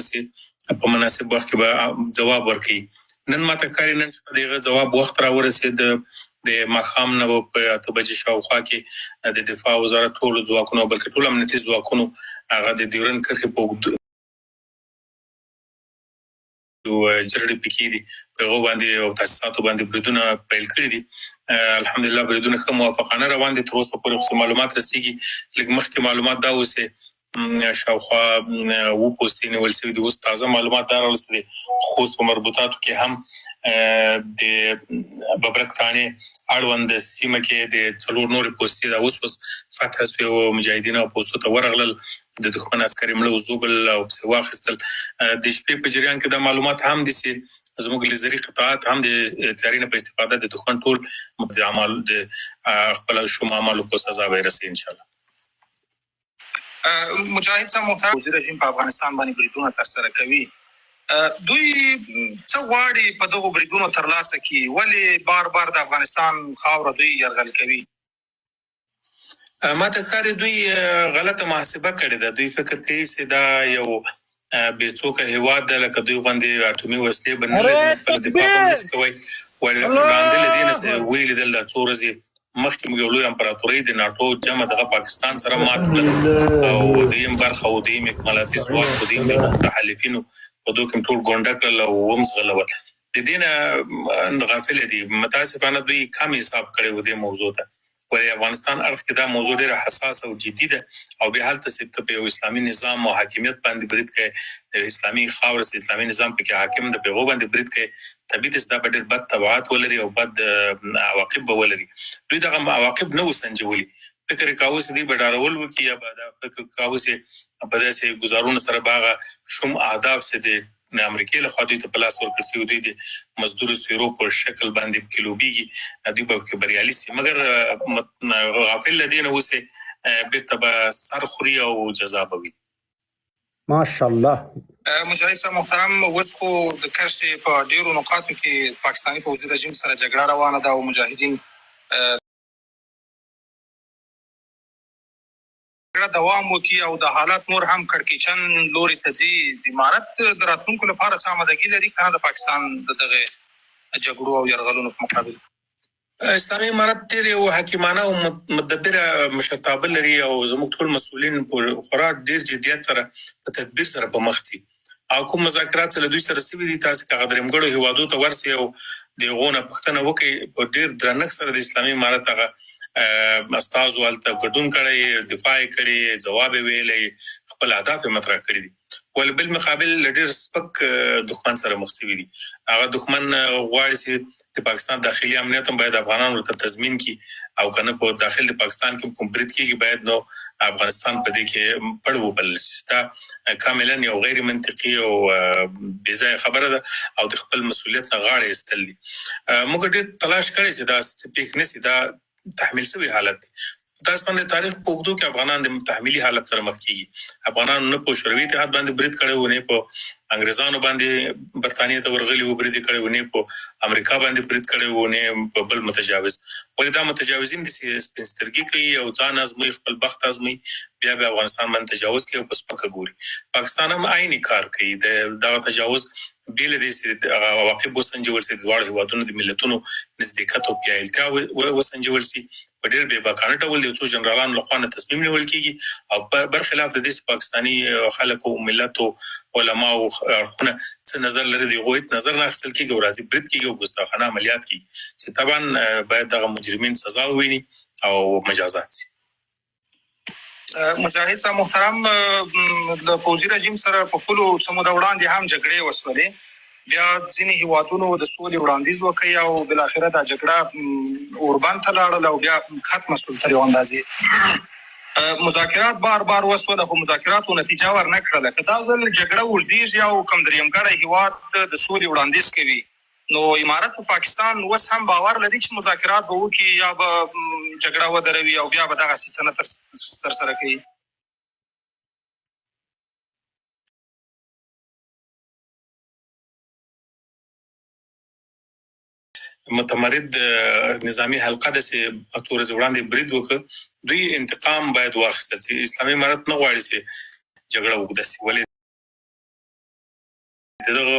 چې په مناسب وخت کې به ځواب ورکوي. نن ماته ښکاري نن شپه د هغه ځواب وخت راورسېد. د ماښام نه به په 8 بجې شاوخوا کې د دفاع وزارت ټولو ځواکونو، بلکې ټولو امنیتي ځواکونو هغه د ډیورنډ کرښې په اوږدو جرړې پکې دي، په هغو باندې او تاسیساتو باندې بریدونه پیل کړي دي. الحمدلله بریدونه ښه موافقانه روان دي. تر اوسه پورې خو څه معلومات رسیږي، لږ مخکې معلومات دا و چې شاوخوا 7 پوستې نیول شوي دي. اوس تازه معلومات دا راوړل چې د خوست په مربوطاتو کې هم د ببرک تاڼې اړوند سیمه کې د 4 نورې پوستې دا اوس اوس فتح شوې او مجاهدین او پوستو ته ورغلل. د دښمن عسکر یې مړه او ژوبل او پسې واخیستل. د شپې په جریان کې دا معلومات هم دي چې زموږ لیزري قطعات هم د تیارې نه په استفاده د دښمن ټول د اعمال د خپل شوم اعمالو په سزا به یې رسوي ان شاء الله. مجاهد صاحب محترم، پوځي رژیم په افغانستان باندې بریدونه ترسره کوي، دوی څه غواړي په دغو بریدونو ترلاسه کړي؟ ولې بار بار د افغانستان خاوره دوی یرغل کوي؟ ماته ښکاري دوی غلطه محاسبه کړې ده. دوی فکر کوي چې دا یو بې څوکه هیواد ده، لکه دوی غوندې اټومي وسلې به نه لري، اره خپله دفاع به هم تکبیر، نشي کوی. ولې وړاندې له دې نه چې الله ویې لیدل دا څو ورځې مخکې موږ یو لوی امپراتورۍ د ناټو جمع دغه پاکستان سره مات کړل او دریم برخه او دریم اکمالاتي ځواک او دریم د متحالفینو په دوی کې ټول ګونډه کړل او ومزغلول. د دې نه غافل دي. متاسفانه دوی کم حساب کړی و دې موضوع ته. ولې افغانستان اړخ کې دا موضوع ډېره حساسه او جدي ده او بیا هلته چې ته په یو اسلامي نظام او حاکمیت باندې برید کوې، اسلامي خاوره چې اسلامي نظام پکې حاکم ده، په هغو باندې برید کوې، طبیعي ده چې دا به ډېر بد تبعات ولري او بد عواقب به ولري. دوی دغه عواقب نه وو سنجولي، فکر یې کاوه چې دوی به ډارول وکړي یا به دا فکر کاوه چې په داسې ګزارونو سره به هغه شوم اهداف چې د امریکې لخوا دوی ته په لاس ورکړل شوي، دوی د مزدورو څېرو په شکل باندې پکې لوبېږي، دوی به پکې بریالي شي. مګر غافل له دې نه اوسې بېرته به سر خوري او جزا به وي. ماشاءالله. مجاهد صاحب محترم، اوس خو د کرښې په ډېرو نقاطو کې پاکستاني پوځي رژیم سره جګړه روانه ده او مجاهدین جګړه دوام وکړي او د حالات نور هم کړکېچن لوري ته ځي، د امارت د راتلونکو لپاره څه آمادګي لري که نه د پاکستان د دغه جګړو او یرغلونو په مقابل کې؟ اسلامي امارت ډېر یو حکیمانه او مدبره مشرتابه لري او زموږ ټول مسؤلین په خورا ډېر جدیت سره په تدبیر سره په مخ ځي او کوم مذاکرات چې له دوی سره سوي دي، تاسې که هغه درېمګړو هېوادو ته ورسئ او د هغو نه پوښتنه وکړئ، په ډېر درنښت سره د اسلامي امارت هغه استازو هلته ګډون کړی، دفاع یې کړې، ځواب یې ویلی، خپل اهداف یې مطرح کړي دي. ولې بل مقابل له ډېر سپک دښمن سره مخ سوي دي. هغه دښمن غواړي چې د پاکستان داخلي امنیت هم باید افغانان ورته تضمین کړي او که نه په داخل د پاکستان کې کوم برید کېږي باید نو افغانستان په دې کې پړ وبلل شي. دا کاملا یو غیر منطقي او بې ځایه خبره ده او د خپل مسؤلیت نه غاړه ایستل دي. موږ ډېر تلاش کړی چې دا څه پېښ نه شي، دا تحمیل شوی حالت دی. متاسفانه د تاریخ په اوږدو کې افغانان د تحمیلي حالت سره مخ کېږي. افغانانو نه په شوروي اتحاد باندې برید کړی و، نه په انګریزانو باندې برتانیې ته ورغلي وو برید یې کړی و، نه په امریکا باندې برید کړی و، نه په بل متجاوز. ولې دا متجاوزین دي چې سپین سترګي کوي او ځان ازموي، خپل بخت ازموي، بیا بیا افغانستان باندې تجاوز کوي او په سپکه ګوري. پاکستان هم عین کار کوي، د دغه تجاوز بې له دې چې هغه عواقب وسنجول شي، د دواړو هېوادونو د ملتونو نزدېکت او پیاوړتیا وسنجول شي، په ډېر بې باکانه ډول د یو څو جنرالانو له خوا نه تصمیم نیول کېږي او برخلاف د دې چې پاکستاني خلکو، ملت او علماو اړخونه څه نظر لري، د هغو هېڅ نظر نه اخیستل کېږي او راځي برید کېږي او ګستاخانه عملیات کېږي چې طبعا باید دغه مجرمین سزا وویني او مجازات شي. مجاهد صاحب محترم، له پوځي رژیم سره په پولو څه موده وړاندې هم جګړې وشولې، بیا ځینې هیوادونو د سولې وړاندیز وکړ او بالاخره دا جګړه اوربند ته لاړله او بیا ختمه شول تر یو اندازې. مذاکرات بار بار وشول خو مذاکراتو نتیجه ورنه کړله. که دا ځل جګړه اوږدېږي او کوم درېیمګړی هیواد د سولې وړاندیز کوي، نو امارت په پاکستان اوس هم باور لري چې مذاکرات به وکړي یا به جګړه ودروي او بیا به دغسې څه نه ترسره کوي؟ متمرد نظامي حلقه ده چې څو ورځې وړاندې برید وکړ، دوی انتقام باید واخیستل شي. اسلامي امارت نه غواړي چې جګړه اوږده شي، ولې دغه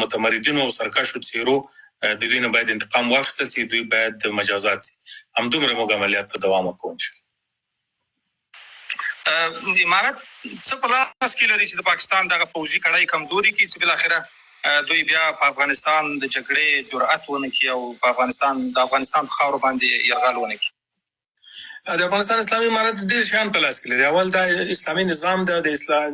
متمردینو او سرکشو څیرو د دوی نه باید انتقام واخیستل شي، دوی باید مجازات شي. همدومره موږ عملیات ته دوام ورکوو ان شاءالله. امارت څه په لاس کې لري چې د پاکستان دغه پوځي کړۍ کمزوري کړي چې بالاخره دوی بیا په افغانستان د جګړې جرأت ونه کړي او په افغانستان د افغانستان په خاوره باندې یرغل ونه کړي؟ د افغانستان اسلامي امارت ډېر شیان په لاس کې لري. اول دا اسلامي نظام ده، د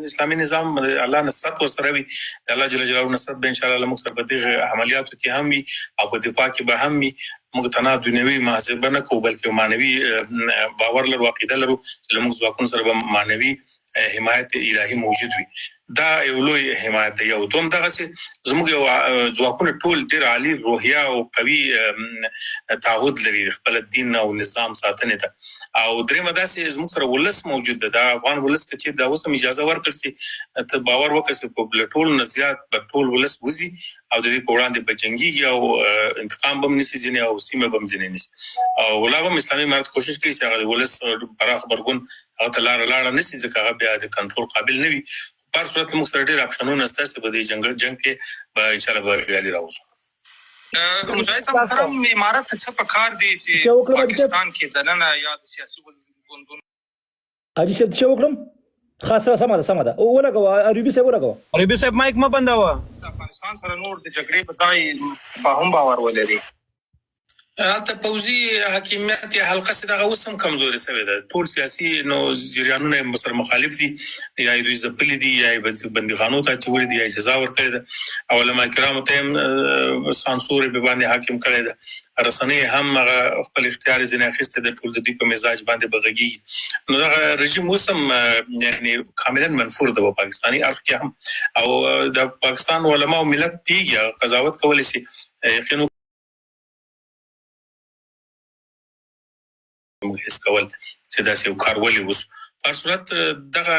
اسلامي نظام د الله نصرت ورسره وي، د الله جل جلاله نصرت به ان شاء الله له موږ سره په دغه عملیاتو کې هم وي او په دفاع کې به هم وي. موږ تنها دنیوي محاسبه نه کوو، بلکې معنوي باور لرو، عقیده لرو چې له موږ ځواکونو سره به معنوي حمایت الهي موجود وي. دا یو لوی حمایت دی. یو دوم دغسې زموږ یو ځواکونه ټول ډېر عالي روحیه او قوي تعهد لري خپل دین او نظام ساتنې ته. او درېیمه داسې زموږ سره ولس موجود ده. دا افغان ولس که چېرې دا اوس هم اجازه ورکړ شي، ته باور وکړه چې په له ټولو نه زیات به ټول ولس وځي او د دې په وړاندې به جنګېږي او انتقام به هم نیسي ځینې او سیمه به هم ځینې نیسي. او لا به هم اسلامي امارت کوشش کوي چې هغه د ولس پراخ غبرګون هغه ته لاره لاړه نه شي، ځکه هغه بیا د کنټرول قابل نه وي. خو په هر صورت له موږ سره ډېر اپشنونه شته چې په دې جنګ جنګ کې به ان شاءالله بریالي راوځو. مجاهد صاحب محترم، امارت ته څه په کار دي چې څه وکړم حاجي صاحب؟ پاکستان کې دننه یا د سیاسي ګوندونو حاجي صاحب څه وکړم؟ ښه سره سمه ده سمه ده ولګوه اریوبي صاحب ولګوه. اریوبي صاحب مایک مه بندوه. د افغانستان سره نور د جګړې په ځای تفاهم باور ولري. هلته پوځي حاکمیت یا حلقه چې دغه اوس هم کمزورې شوې ده، ټول سیاسي نو جریانونه یې سره مخالف دي، یا یې دوی ځپلي دي، یا یې بندیخانو ته اچولي دي، یا یې سزا ورکړې ده او علما کرامو ته یې هم سانسور یې باندې حاکم کړی ده، رسنۍ یې هم هغه خپل اختیار یې ځینې اخیستی دی، ټول د دوی په مزاج باندې به غږېږي. نو دغه رژیم اوس هم یعنې کاملا منفور ده په پاکستاني اړخ کې هم، او د پاکستان علما او ملت پوهېږي، هغه قضاوت کولی شي، یقین موږ حس کول چې داسې یو کار ولې وسو. په هر صورت دغه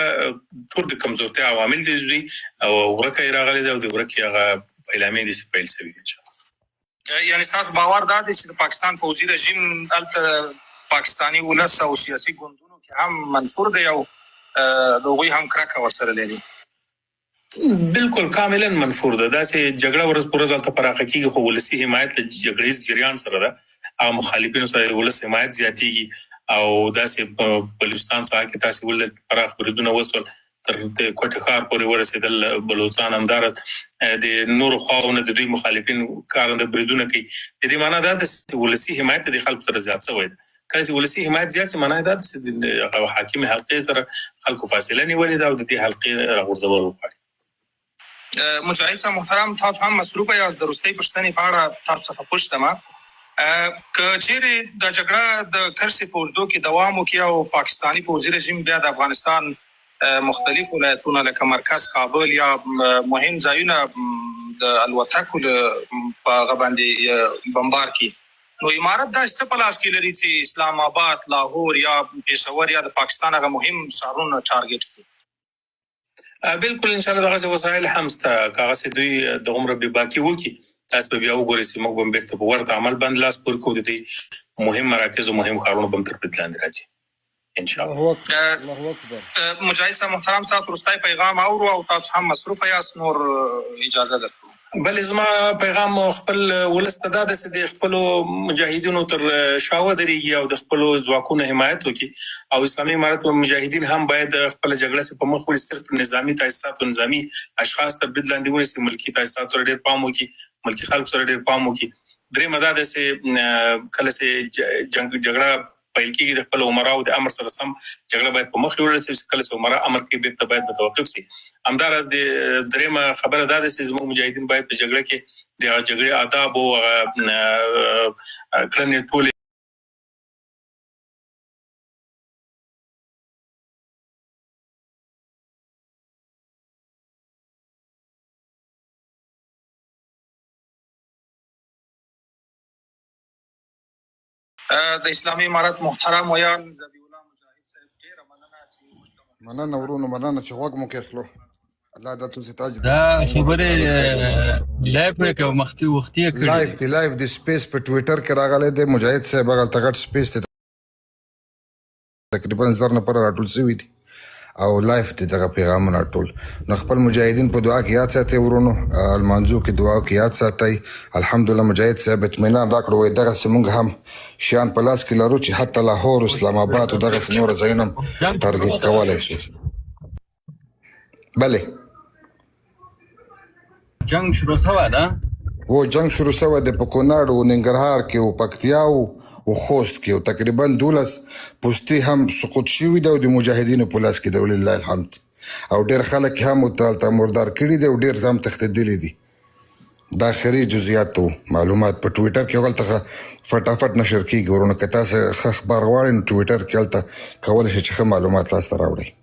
ټول د کمزورتیا عوامل دي دوی او ورکه یې راغلې ده او د ورکې هغه پیلامې دي چې پیل شوي دي ان شاء الله. یعنې ستاسو باور دا دی چې د پاکستان پوځي رژیم هلته پاکستاني ولس او سیاسي ګوندونو کې هم منفور دی او د هغوی هم کرکه ورسره لري؟ بلکل کاملا منفور ده، داسې جګړه ورځ په ورځ هلته پراخه کیږي، خو ولسي حمایت له جګړیز جریان سره ده، هغه مخالفینو سره د ولس حمایت زیاتیږي او داسې په بلوچستان ساحه کې تاسې ولیدل پراخ بریدونه وسول تر د کوټې ښار پورې ورسیدل، بلوڅان همداراز د نورو خواوو نه د دوی مخالفین کارنده بریدونه کوي، د دې مانا دا ده چې ولسي حمایت د خلکو سره زیات شوی دی. کله چې ولسي حمایت زیات شي، مانا یې دا ده چې د هغه حاکمې حلقې سره خلکو فاصله نیولې ده او د دې حلقې راغورځول غواړي. مجاهد صاحب محترم تاسو هم مصروف یاست د وروستۍ پوښتنې په اړه تاسو څخه پوښتم که چیرې دا جګړه د کرښې په اوږدو کې دوام وکړي او پاکستاني پوځي رژیم بیا د افغانستان مختلف ولایتونه لکه مرکز کابل یا مهم ځایونه د الوتکو له په هغه باندې بمبار کړي نو امارت داسې څه په لاس کې لري چې اسلام اباد، لاهور یا پېښور یا د پاکستان هغه مهم ښارونه ټارګټ کړي؟ بلکل ان شاءالله دغسې وسایل هم شته، که هغسې دوی دغومره بې باکي وکړي تاسې به بیا وګورئ چې موږ به هم بېرته په ورته عمل باندې لاس پورې کوو، د دوی مهم مراکز او مهم ښارونه به هم تر برید لاندې راځي ان شاءالله. الله اکبر الله اکبر. مجاهد صاحب محترم ستاسو وروستی پیغام اورو او تاسو هم مصروف یاست نور اجازه درکوو. بله زما پیغام خپل ولس ته دا ده چې د خپلو مجاهدینو تر شا ودریږي او د خپلو ځواکونو حمایت وکړي او اسلامي امارت او مجاهدین هم باید خپله جګړه چې په مخ وړي صرف نظامي تاسیسات او نظامي اشخاص تر برید لاندې ونیسي، ملکي تاسیساتو سره ډیر پام وکړي، ملکي خلکو سره ډیر پام وکړي. دریمه دا ده چې کله چې جنګ جګړه پیل کیږي د خپل امراو د امر سره سم جګړه باید په مخ یوړل شي چې کله چې امرا امر کوي بیرته باید متوقف شي. همداراز د دریمه خبره دا ده چې زموږ مجاهدین باید په جګړه کې د هغه جګړې آداب او هغه کړنې ټولې د اسلامي امارت محترم ویاند ذبیح الله مجاهد صاحب ډیره مننه چې موږ ته مو فرصت مننه ورونو مننه چې غوږ مو کېښلو الله دا تاسو ته اجر دا درکړي خبرې لایف نه کوم مختي وختي کړې لایف دی لایف دی سپیس په ټویټر کې راغلی دی مجاهد صاحب هغلته غټ سپیس دی تقریبا 1000 نفره راټول شوي دي. او لایف دي دغه پیغامونه ټول. نو خپل مجاهدین په دعا کې یاد ساتئ ورونو، لمانځو کې دعا کې یاد ساتئ. الحمدلله مجاهد صاحب اطمینان راکړو، وایي دغسې موږ هم شیان په لاس کې لرو چې حتی لاهور، اسلام آباد او دغسې نور ځایونه هم ټارګټ کولی شو. بله. جنگ شروع سوی ده؟ و جنگ شروع شوی دی په کونړ او ننګرهار کې او پکتیا او خوست کې، او تقریبا 12 پوستې هم سقوط شوي دي او د مجاهدینو په لاس کې دی ولله الحمد، او ډېر خلک هم هلته مردار کړي دي او ډېر هم تښتېدلي دي. دا اخري جزئیات وو، معلومات په ټویټر کې هلته فټافټ نشر کېږي ورونه. که تاسو ښه اخبار غواړئ نو ټویټر کې هلته کولی شئ چې ښه معلومات لاسته راوړئ.